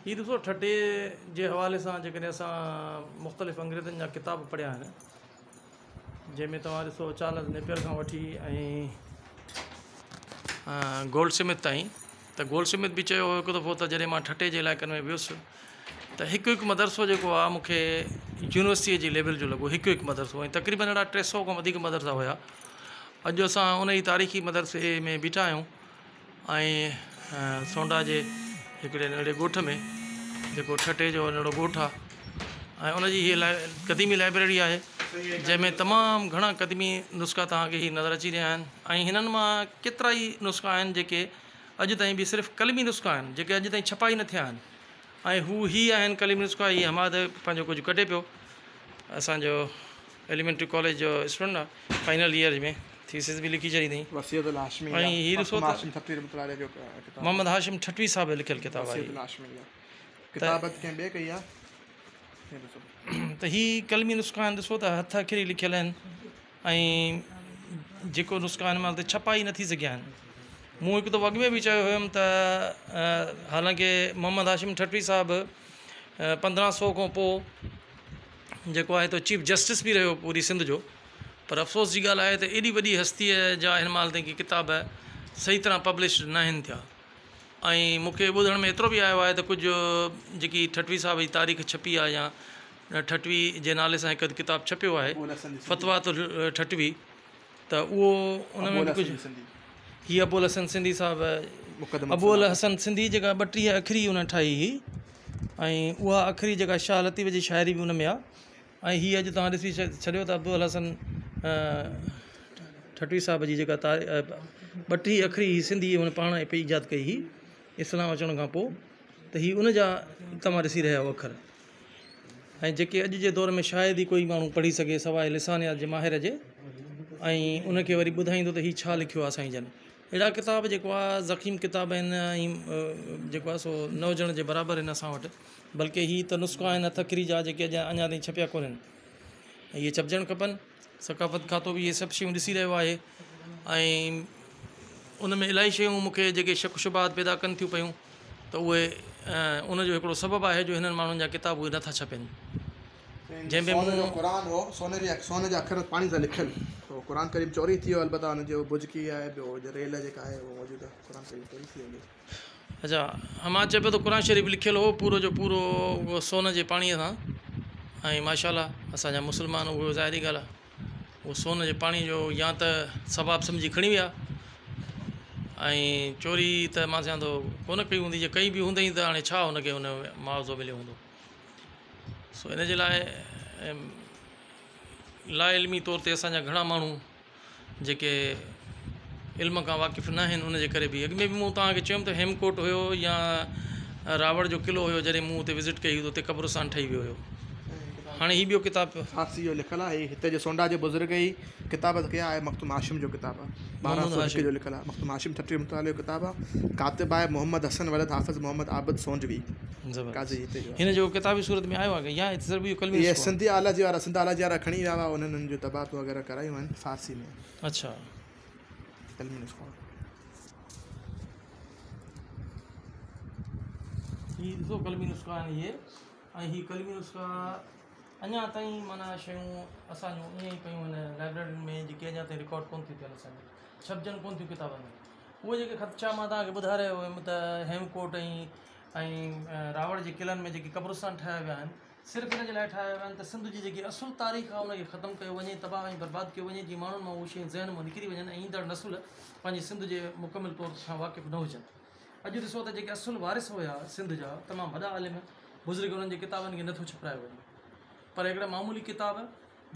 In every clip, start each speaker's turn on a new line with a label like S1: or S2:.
S1: هي ڏسو ٺٽي جي حوالي سان جيڪڏهن اسان مختلف انگريزن جا ڪتاب پڙهيا آهن جنهن ۾ توهان ڏسو چارلس نيپئر کان وٺي ۽ گولڊ سمٿ تائين ته گولڊ سمٿ به چيو هو هڪ دفعو ته جڏهن مان ٺٽي جي علائقن ۾ ويس ته هڪ هڪ مدرسو جيڪو آهي مون کي يونيورسٽيء جي ليول جو لڳو هڪ هڪ مدرسو ۽ تقريبن اهڙا 300 کان وڌيڪ مدرسا هيا. اڄ اسان ان ئي تاريخي مدرسي ۾ بيٺا آهيون ۽ سونڊا جي هڪڙي ننڍڙي ڳوٺ ۾ جيڪو ٺٽي جو ننڍڙو ڳوٺ آهي ۽ ان جي هي قديمي لائبريري آهي جنهن ۾ تمام گهڻا قديمي نسخا توهان کي هي نظر اچي رهيا آهن ۽ هنن مان ڪيترا ئي نسخا آهن جيڪي اڄ تائين به صرف قلمي نسخا آهن جيڪي اڄ تائين ڇپا ئي نه ٿيا آهن ۽ هو هي آهن قلمي نسخا. هي حماد پنهنجو ڪجهه ڪڍي پيو، اسان جو ايليمينٽري ڪاليج جو اسٽوڊنٽ آهي، فائنل ايئر ۾ ٿيسز به لکي ڇڏي اٿئي.
S2: وصيت الهاشمي
S1: ۽ هي ڏسو
S2: مخدوم
S1: ته
S2: هاشم ٺٽوي رحمة الله عليه جو ڪتاب.
S1: محمد هاشم ٺٽوي صاحب جو لکيل ڪتاب آهي.
S2: وصيت الهاشمي جو ڪتابت ڪنهن ٻئي ڪئي آهي. هي ڏسو.
S1: ته هي قلمي نسخا آهن، ڏسو ته هٿ اکري لکيل آهن. ۽ جيڪو نسخا هن مهل تائين ڇپا ئي نه ٿي سگهيا آهن. مون هڪ دفعو اڳ ۾ به چيو هيم ته حالانڪه محمد هاشم ٺٽوي صاحب 1500 کان پوء جيڪو آهي ته چيف جسٽس به رهيو پوري سنڌ جو پر افسوس جي ڳالهه آهي ته ايڏي وڏي هستيء جا هن مهل تائين ڪي ڪتاب صحيح طرح پبلش ناهن ٿيا ۽ مون کي ٻڌڻ ۾ ايترو به آيو آهي ته ڪجهه جيڪي ٺٽوي صاحب جي تاريخ ڇپي آهي يا ٺٽوي جي نالي سان هڪ اڌ ڪتاب ڇپيو آهي فتويٰ ٺٽوي ته اهو ان ۾ به ڪجهه هي ابو الحسن سنڌي صاحب ابو الحسن سنڌي جيڪا 32 اکري ان ٺاهي هئي ۽ اها اکري جيڪا شاهه لطيف جي شاعري به ان ۾ آهي ۽ هي اڄ توهان ڏسي ڇڏيو ته ابوالحسن ٺٽوي صاحب جي جيڪا 32 اکري هي سنڌي هن پاڻ پئي ايجاد ڪئي هئي اسلام اچڻ کان پوء ته هي ان جا توهان ڏسي رهيا آهيو اکر ۽ جيڪي اڄ جي دور ۾ شايد ئي ڪوئي ماڻهو پڙهي سگهي سواء لسانيات جي ماهر جي ۽ ان کي وري ٻڌائيندو ته هي ڇا لکيو آهي سائين جن اهڙا ڪتاب جيڪو آهي ضخيم ڪتاب آهن ۽ جيڪو آهي سو نه هجڻ جي برابر آهن اسان وٽ بلڪه هي ته نسخا آهن هٿ اکري جا جيڪي اڄ اڃا تائين ڇپيا ڪونهن ۽ اهي ڇپجڻ کپن. ثقافت کاتو به اهي سڀ شيون ڏسي رهيو آهي ۽ ان ۾ الاهي شيون مون کي جيڪي شڪ شبهات پيدا ڪن ٿيون پيون ته اهي ان جو هڪڙو سبب آهي جو هنن ماڻهن جا ڪتاب اهي نٿا ڇپين جنهن ۾
S2: سون
S1: مون
S2: جو قرآن هو سون جي سون جا اکر پاڻي سان لکيل تو قرآن ڪريم چوري ٿي ويو البته ان جو بجڪي آهي ٻيو ريل جيڪا آهي اهو موجود آهي قرآن ڪريم چوري ٿي ويو.
S1: اڇا حماد چئي پيو ته قرآن شريف لکيل هو پورو جو پورو اهو سون جي پاڻيء سان ۽ ماشاء الله اسان جا مسلمان اهو ظاهري ڳالهه آهي اهو سون جي پاڻي جو يا ته ثواب سمجهي کڻي ويا ۽ چوري ته مان چوان ٿو ڪونه ڪئي هوندي جي ڪئي به هوندئي ته هاڻي ڇا هن کي ان معاوضو مليو هوندو سو ان جي لاء لا علمي طور تي اسان جا گهڻا ماڻهو جيڪي علم کان واقف نه آهن ان جي ڪري به اڳ ۾ به مون توهان کي چيم ته هيمڪوٽ هيو يا راوڙ جو قلعو هيو جڏهن مون اتي وزٽ ڪئي هئي ته اتي قبرستان ٺهي ويو هيو هاڻي هي ٻيو ڪتاب
S2: فارسي جو لکيل آهي هتي جي سونڊا جي بزرگ ئي ڪتابت ڪيا آهي مخدوم هاشم جو ڪتاب آهي 1201 جو لکيل آهي مخدوم هاشم ٺٽوي رحمة الله عليه جو ڪتاب آهي ڪاتب آهي محمد حسن ولد حافظ محمد عابد سونڊوي قاضي هتي جو
S1: هن جو ڪتابي صورت ۾ آيو آهي يا صرف اهو قلمي
S2: اهي سنڌ الاجي وارا سنڌ الاجي وارا کڻي ويا هئا انهن انهن جون طباعتون وغيره ڪرايون آهن فارسي ۾.
S1: اڇا.
S2: قلمي نسخو.
S1: هي ڏسو قلمي نسخا آهن اهي ۽ هي قلمي نسخا اڃا تائين معنيٰ شيون اسان جون ائين ئي پيون آهن لائبريرين ۾ جيڪي اڃا تائين رڪارڊ ڪونه ٿيون ٿين اسان جون ڇپجن ڪونه ٿيون ڪتابن ۾ اهي جيڪي خدشا مان توهان کي ٻڌائي رهيو هيم ته هيمڪوٽ ۽ ۽ راوڙ جي قلعن ۾ جيڪي قبرستان ٺاهيا ويا آهن صرف ان جي لاء ٺاهيا ويا آهن ته سنڌ جي جيڪي اصل تاريخ آهي ان کي ختم ڪيو وڃي، تباهه ۽ برباد ڪيو وڃي جيئن ماڻهن مان اهي شيون ذهن مان نڪري وڃن ۽ ايندڙ نسل پنهنجي سنڌ جي مڪمل طور کان واقف نه هجن. اڄ ڏسو ته جيڪي اصل وارث هيا سنڌ جا تمام وڏا عالم بزرگ انهن جي ڪتابن کي نٿو ڇپرايو وڃي پر هڪڙا معمولي ڪتاب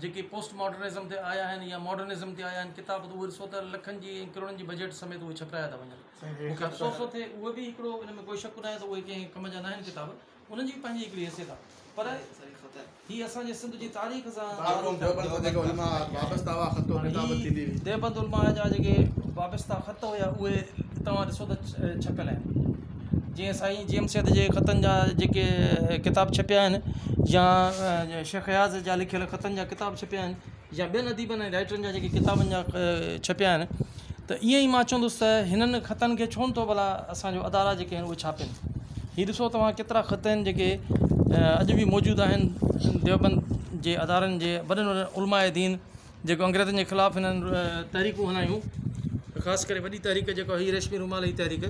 S1: جيڪي پوسٽ ماڊرنزم تي آيا آهن يا ماڊرنزم تي آيا آهن ڪتاب ته اهي ڏسو ته لکن جي ۽ ڪروڙن جي بجيٽ سميت اهي ڇپرايا ٿا وڃن. مون کي افسوس ٿو ٿئي اهي به هڪڙو ان ۾ ڪوئي شڪ ناهي ته اهي ڪنهن ڪم جا ناهن ڪتاب انهن جي به پنهنجي هڪڙي حيثيت آهي پر هي اسان جي سنڌ جي تاريخ سان هي ديوبند علماء جا جيڪي وابسته خط هيا اهي توهان ڏسو ته ڇپيل آهن جيئن سائين جي ايم سيد جي خطن جا جيڪي ڪتاب ڇپيا آهن يا شيخ اياز جا لکيل خطن جا ڪتاب ڇپيا آهن يا ٻين اديبن ۽ رائيٽرن جا جيڪي ڪتابن جا ڇپيا آهن ته ائين ئي مان چوندس ته هنن خطن کي ڇو نٿو ڀلا اسان جو ادارا جيڪي آهن اهي ڇاپين. هي ڏسو توهان ڪيترا خط آهن جيڪي اڄ به موجود آهن ديوبند جي ادارن جي وڏن وڏن علماء دين جيڪو انگريزن جي خلاف هنن تحريڪون هلايون، خاص ڪري وڏي تحريڪ جيڪا هئي ريشمي رومال جي تحريڪ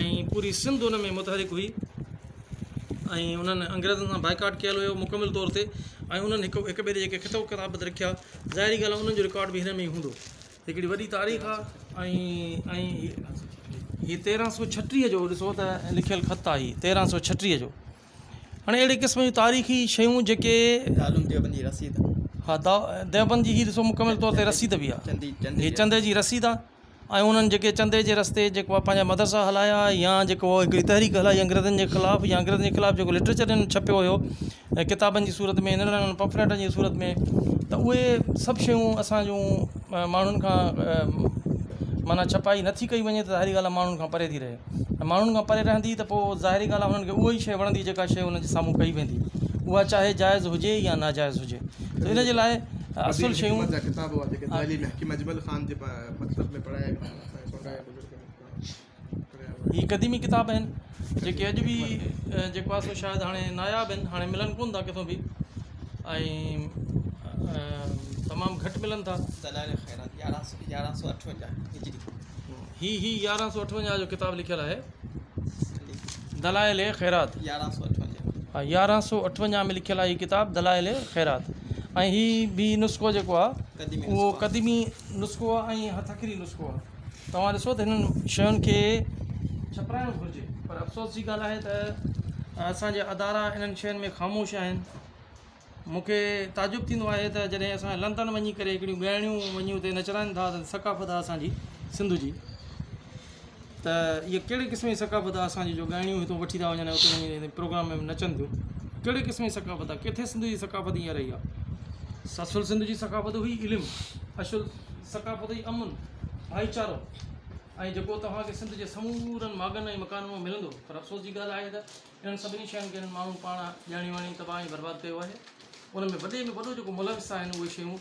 S1: ۽ پوري سنڌ ان ۾ متحرڪ هئي ۽ انهن انگريزن سان بائيڪاٽ ڪيل هيو مڪمل طور تي ۽ انهن هڪ هڪ ٻئي ڏي جيڪي خط و ڪتابت رکيا، ظاهري ڳالهه آهي انهن جو رڪارڊ به هن ۾ ئي هوندو. هڪڙي وڏي تاريخ آهي ۽ هي 1336 جو ڏسو ته لکيل خط آهي 1336 جو. هاڻي اهڙي قسم جون تاريخي شيون جيڪي
S3: دارالعلوم ديوبند جي رسيد
S1: ها ديوبند جي هي ڏسو مڪمل طور تي رسيد به آهي، هي چندي جي رسيد آهي ۽ انهن جيڪي چندي جي رستي جيڪو آهي پنهنجا مدرسا هلايا يا جيڪو هڪڙي تحريڪ هلائي انگريزن جي خلاف يا انگريزن جي خلاف جيڪو لٽريچر هنن ڇپيو هيو ڪتابن جي صورت ۾ ننڍن ننڍن پمفليٽن جي صورت ۾ ته اهي سڀ شيون اسان جون ماڻهن کان معنيٰ ڇپائي نٿي ڪئي وڃي ته ظاهري ڳالهه آهي ماڻهن کان پري ٿي رهي ۽ ماڻهن کان پري رهندي ته پوء ظاهري ڳالهه آهي انهن کي اها ئي شيء وڻندي جيڪا شيء انهن جي سامهون ڪئي ويندي اها چاهي جائز هجي يا ناجائز هجي ته ان جي لاء اصل شيون
S2: جا ڪتاب هئا جيڪي دهلي ۾ حڪيم اجمل خان جي مڪتب ۾ پڙهايا ويندا هئا اسان جي سونڊا جي بزرگن
S1: هي قديمي ڪتاب آهن جيڪي اڄ به جيڪو آهي سو شايد هاڻي ناياب آهن هاڻي ملن ڪونه ٿا ڪٿو به ۽ تمام گهٽ ملن ٿا.
S3: دلائل الخيرات 1158 هجري.
S1: هي هي 1158 جو ڪتاب لکيل آهي دلائل خيرات.
S3: 1158.
S1: ها 1158 ۾ لکيل آهي هي ڪتاب دلائل خيرات ۽ هي به نسخو جيڪو آهي اهو قديمي نسخو آهي ۽ هٿ اکري نسخو آهي. توهان ڏسو ته هنن شين کي ڇپرائڻ گهرجي پر افسوس جي ڳالهه آهي ته اسان جا ادارا انهن شين ۾ خاموش آهن. مون کي تعجب ٿيندو آهي ته جڏهن اسان لندن وڃي ڪري هڪڙيون ڳائڻيون وڃي اتي نچرائن ٿا ته ثقافت آهي اسان جي سنڌ جي ته اها ڪهڙي قسم جي ثقافت آهي اسان جي جو ڳائڻيون هتو وٺي ٿا وڃن ۽ اتي وڃي پروگرام ۾ نچن ٿيون ڪهڙي قسم جي ثقافت آهي ڪٿي سنڌ جي ثقافت ائين رهي آهي اصل سنڌ جي ثقافت هئي علم اصل ثقافت هئي امن ڀائيچارو ۽ جيڪو توهان کي سنڌ جي سمورن ماڳن ۽ مڪانن مان ملندو پر افسوس جي ڳالهه آهي ته انهن سڀني شين کي انهن ماڻهن پاڻ ڄاڻي واڻي تباهه ۽ برباد ڪيو آهي. ان ۾ وڏي ۾ وڏو جيڪو ملوث آهن اهي شيون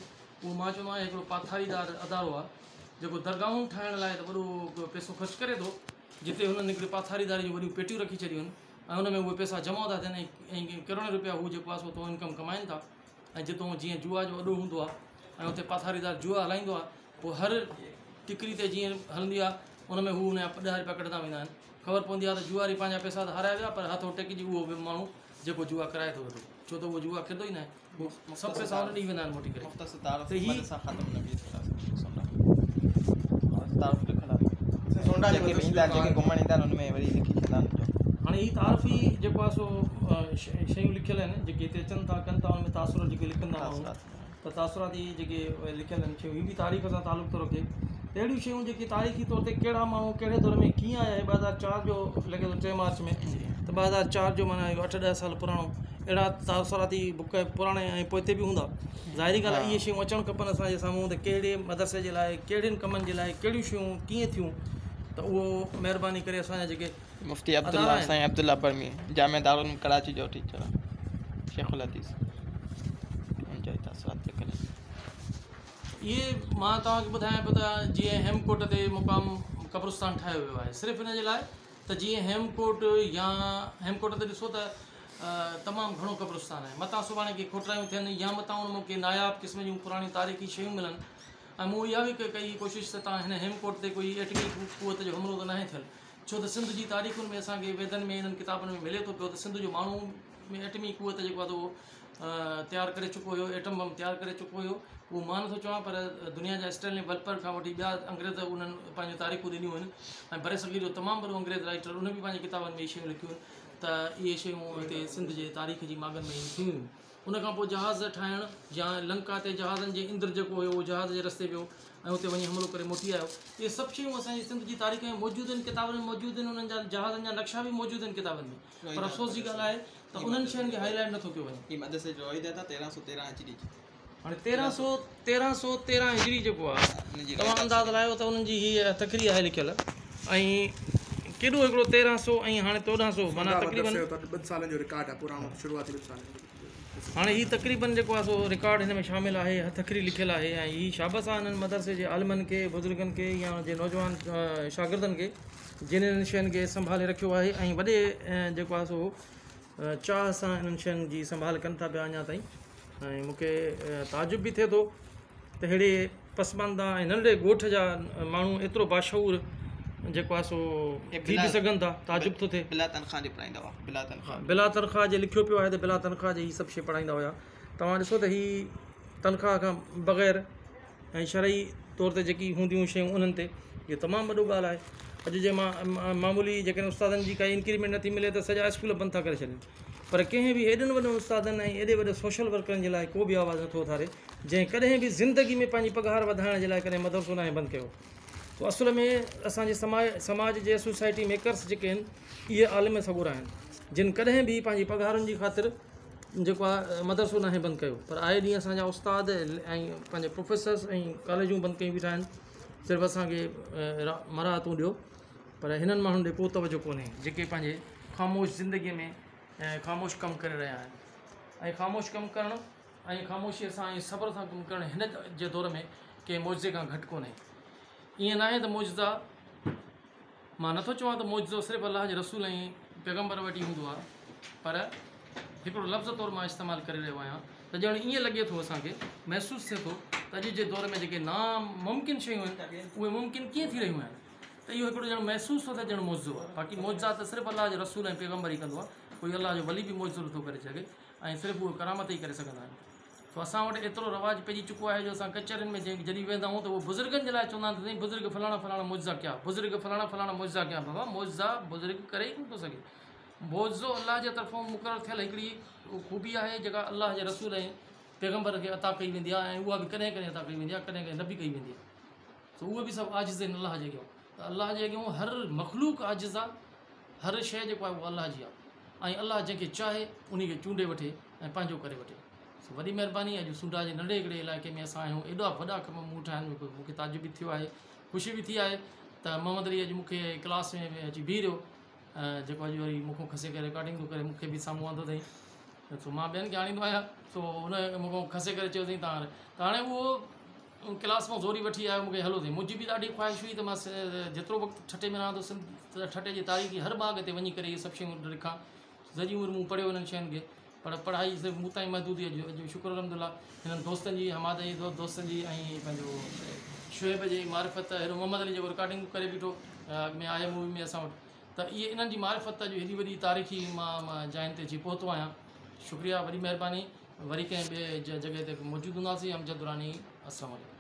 S1: اهو مان چوندو آهيان هڪڙو پاٿاريدار ادارو آهي جيڪو درگاهن ٺاهڻ لاء ته وڏو پئسو خرچ ڪري ٿو جتي هنن هڪڙي پاٿاريداري جون وڏيون پيٽيون رکي ڇڏيون آهن ۽ ان ۾ اهي پئسا جمع ٿا ٿين ۽ ڪروڙين روپيا هو جيڪو آهي سو اتو انڪم ڪمائن ٿا ۽ جتو جيئن جوا جو اڏو هوندو آهي ۽ اتي پاٿاريدار جوا هلائيندو آهي پوء هر ٽڪري تي جيئن هلندي آهي ان ۾ هو ان جا 10 روپيا ڪڍندا ويندا آهن خبر پوندي آهي ته جوئاري پنهنجا پئسا ته هارائي ويا پر هٿ ٽيڪجي اهو به ماڻهو جيڪو جوا ڪرائي ٿو ويٺو ڇو ته اهو جوا کيڏندو ئي ناهي سڀ پئسا ان ڏي ويندا آهن موٽي ڪري
S3: مختصر تعارف
S1: ته هي
S3: مدرسه خاتم النبي صلي الله عليه وسلم تعارف لکيل آهي
S2: سونڊا جي
S3: جيڪي به ايندا آهن جيڪي گهمڻ ايندا آهن ان ۾ وري لکي ڇڏيندا آهن
S1: هاڻي هي تعارفي جيڪو آهي سو شيون لکيل آهن جيڪي هتي اچن ٿا ڪن ٿا ان ۾ تاثر جيڪي لکن ٿا ماڻهو ته تاثراتي جيڪي لکيل آهن شيون هي به تاريخ سان تعلق ٿو رکي ته اهڙيون شيون جيڪي تاريخي طور تي ڪهڙا ماڻهو ڪهڙي دور ۾ ڪيئن آيا هي 2004 جو لڳي ٿو 3 مارچ ۾ ته 2004 جو معنيٰ اهو 8 10 سال پراڻو اهڙا تاثراتي بڪ پراڻي ۽ پوئتي به هوندا ظاهري ڳالهه آهي اهي شيون اچڻ کپن اسان جي سامهون ته ڪهڙي مدرسي جي لاء ڪهڙين ڪمن جي لاء ڪهڙيون شيون ڪيئن ٿيون ته اهو مهرباني ڪري اسان جا جيڪي
S3: مفتي عبدالله سائين عبدالله برمي جامعه دارالعلوم ڪراچي جو ٽيچر آهي شيخ الحديث ان جا تاثرات لکيل آهن.
S1: اهي مان توهان کي ٻڌايان پيو ته جيئن هيمڪوٽ تي مقام قبرستان ٺاهيو ويو آهي صرف ان جي لاء ته جيئن هيمڪوٽ يا هيمڪوٽ تي ڏسو ته تمام گهڻو قبرستان آهي متان سڀاڻي ڪي کوٽرايون ٿين يا متان ان مان ڪي ناياب قسم جون پراڻيون تاريخي شيون ملن ۽ مون اها به ڪئي ڪوشش ته تان هن هيمڪوٽ تي ڪوئي ايٽمي قوت جو حملو ته ناهي ٿيل ڇو ته سنڌ جي تاريخن ۾ اسان کي ويدن ۾ انهن ڪتابن ۾ ملي ٿو پيو ته سنڌ جو ماڻهو ۾ ايٽمي قوت جيڪو آهي اهو تيار ڪري چڪو هيو، ايٽم بم تيار ڪري چڪو هيو، اهو مان نٿو چوان پر دنيا جا اسٽينلي ولپر کان وٺي ٻيا انگريز انهن پنهنجون تاريخون ڏنيون آهن ۽ برصغير جو تمام وڏو انگريز رائيٽر ان به پنهنجي ڪتابن ۾ اهي شيون لکيون آهن ته اهي شيون هتي سنڌ جي تاريخ جي ماڳن ۾ ٿيون هيون. ان کان پوء جهاز ٺاهڻ يا لنڪا تي جهازن جي اندر جيڪو هيو اهو جهاز جي رستي ويو ۽ اتي وڃي حملو ڪري موٽي آيو. اهي سڀ شيون اسان جي سنڌ جي تاريخ ۾ موجود آهن، ڪتابن ۾ موجود آهن، انهن جا جهازن جا نقشا به موجود آهن ڪتابن ۾ پر افسوس جي ڳالهه آهي ته انهن شين کي هائي لائيٽ نٿو ڪيو وڃي.
S3: هي مدرسي جو روحيد آهي 1313 هجري جي.
S1: هاڻي 1313 هجري جيڪو آهي توهان انداز لايو ته انهن جي هيء تقرير آهي لکيل ۽ ڪيڏو هڪڙو 1300 ۽ هاڻي 1400 معنيٰ تقريبن
S2: ٻن سالن جو رڪارڊ آهي پراڻو شروعاتي ٻن سالن جو.
S1: هاڻي هي تقريبن جيڪو آهي سو رڪارڊ هن ۾ شامل آهي هٿ اکري لکيل آهي ۽ هي شابس آهي انهن مدرسي جي عالمن کي بزرگن کي يا ان جي نوجوان شاگردن کي. جن انهن شين کي سنڀالي رکيو آهي ۽ وڏي جيڪو آهي سو چاهه سان انهن شين جي سنڀال ڪن ٿا پيا اڃا تائين ۽ مون کي تعجب به ٿئي ٿو ته ههڙي پسمانده ۽ ننڍڙي ڳوٺ جا ماڻهو ايترو باشعور جيڪو آهي سو ٿي به سگهن ٿا، تعجب ٿو ٿئي.
S3: بلا تنخواه جي پڙهائيندا هئا، بلا تنخواه.
S1: بلا تنخواه جي لکيو پيو آهي ته بلا تنخواه جي هي سڀ شيء پڙهائيندا هيا. توهان ڏسو ته هي تنخواه کان بغير ۽ شرعي طور تي جيڪي هونديون شيون انهن تي اهو تمام وڏو ڳالهه آهي. اڄ جي معمولي جيڪڏهن استادن جي ڪائي انڪريمينٽ نٿي ملي ته سڄا اسڪول بند ٿا ڪري ڇڏين. پر ڪنهن به ايڏن وڏن استادن ۽ ايڏي وڏي سوشل ورڪرن جي لاء ڪو به آواز نٿو اٿاري جنهن ڪڏهن به زندگي ۾ پنهنجي پگهار وڌائڻ جي لاء ڪڏهن مدرسو ناهي بند ڪيو. سو اصل ۾ اسان جي سماج جي سوسائٽي ميڪرس جيڪي آهن اهي عالم سڳورا آهن جن ڪڏهن به پنهنجي پگهارن جي خاطر جيڪو آهي مدرسو ناهي بند ڪيو پر آئي ڏينهن اسان جا استاد ۽ پنهنجا پروفيسرس ۽ ڪاليجون بند ڪيون بيٺا آهن صرف اسان کي مراعتون ڏيو پر هنن ماڻهن ڏي ڪو توجه ڪونهي جيڪي پنهنجي خاموش زندگي ۾ خاموش ڪم ڪري رهيا آهن ۽ خاموش ڪم ڪرڻ ۽ خاموشيء سان ۽ صبر سان ڪم ڪرڻ هن جي دور ۾ ڪنهن معجزي کان گهٽ ڪونهي. ائين ناهي ته معجزا، مان نٿو چوان ته معجزو صرف الله جي رسول ۽ پيغمبر وٽ ئي هوندو آهي، پر هڪڙو لفظ طور مان استعمال ڪري رهيو آهيان ته ڄڻ ائين لڳي ٿو اسان کي محسوس ٿئي ٿو ته اڄ جي دور ۾ جيڪي ناممڪن شيون آهن اهي ممڪن ڪيئن ٿي رهيون آهن ته اهو هڪڙو ڄڻ محسوس ٿو ٿئي ڄڻ معجزو آهي. باقي معجزا ته صرف الله جي رسول ۽ پيغمبر ئي ڪندو آهي، ڪوئي الله جو ولي به معجزو نٿو ڪري سگهي. ۽ صرف اهي ڪرامت ئي ڪري سگهندا آهن. سو اسان وٽ ايترو رواج پئجي چڪو آهي جو اسان ڪچهرين ۾ جڏهن ويهندا آهيون ته اهي بزرگن جي لاء چوندا آهن ته سائين بزرگ فلاڻا فلاڻا معجزا ڪيا، بزرگ فلاڻا فلاڻا معجزا ڪيا. بابا معجزا بزرگ ڪري ئي ڪونه ٿو سگهي. معجزو الله جي طرفان مقرر ٿيل هڪڙي خوبي آهي جيڪا الله جي رسول ۽ پيغمبر کي عطا ڪئي ويندي آهي ۽ اها به ڪڏهن ڪڏهن عطا ڪئي ويندي آهي ڪڏهن ڪڏهن نه به ڪئي ويندي آهي. سو اهي به سڀ عاجز آهن الله جي اڳيان ته الله جي اڳيان هر مخلوق عاجز آهي هر شيء جيڪو آهي اهو الله جي آهي. ۽ الله جنهن کي چاهي انهي کي چونڊي وٺي ۽ پنهنجو ڪري وٺي. سو وڏي مهرباني اڄ سونڊا جي ننڍڙي هڪڙي علائقي ۾ اسان آهيون ايڏا وڏا ڪم مون وٽ آهن جو مون کي تعجب به ٿيو آهي خوشي به ٿي آهي ته محمد علي اڄ مون کي ڪلاس ۾ اچي بيهي رهيو جيڪو اڄ وري مون کان کسي ڪري رڪارڊنگ ٿو ڪري مون کي به سامهون آندو اٿئي سو مان ٻين کي آڻيندو آهيان سو ان مون کان کسي ڪري چيو اٿئي تان ته هاڻي اهو ڪلاس مان زوري وٺي آيو مون کي هلو سائين منهنجي به ڏاڍي خواهش هئي ته مان جيترو وقت ٺٽي ۾ رهان ٿو سنڌ ٺٽي جي تاريخي هر باغ تي وڃي ڪري اهي سڀ شيون لکان سڄي عمر مون پڙهيو انهن شين کي پر پڙهائي صرف مون تائين محدود هئي اڄ شڪر الحمد لله هنن دوستن جي حماد جي دوستن جي ۽ پنهنجو شعيب جي معرفت هيڏو محمد علي جيڪو رڪارڊنگ ڪري بيٺو اڳ ۾ آهي مووي ۾ اسان وٽ ته اهي انهن جي معرفت اڄ هيڏي وڏي تاريخي مان جاين تي اچي پهتو آهيان شڪريه وڏي مهرباني وري ڪنهن ٻي جڳهه تي موجود هونداسين امجد دراني السلام عليڪم.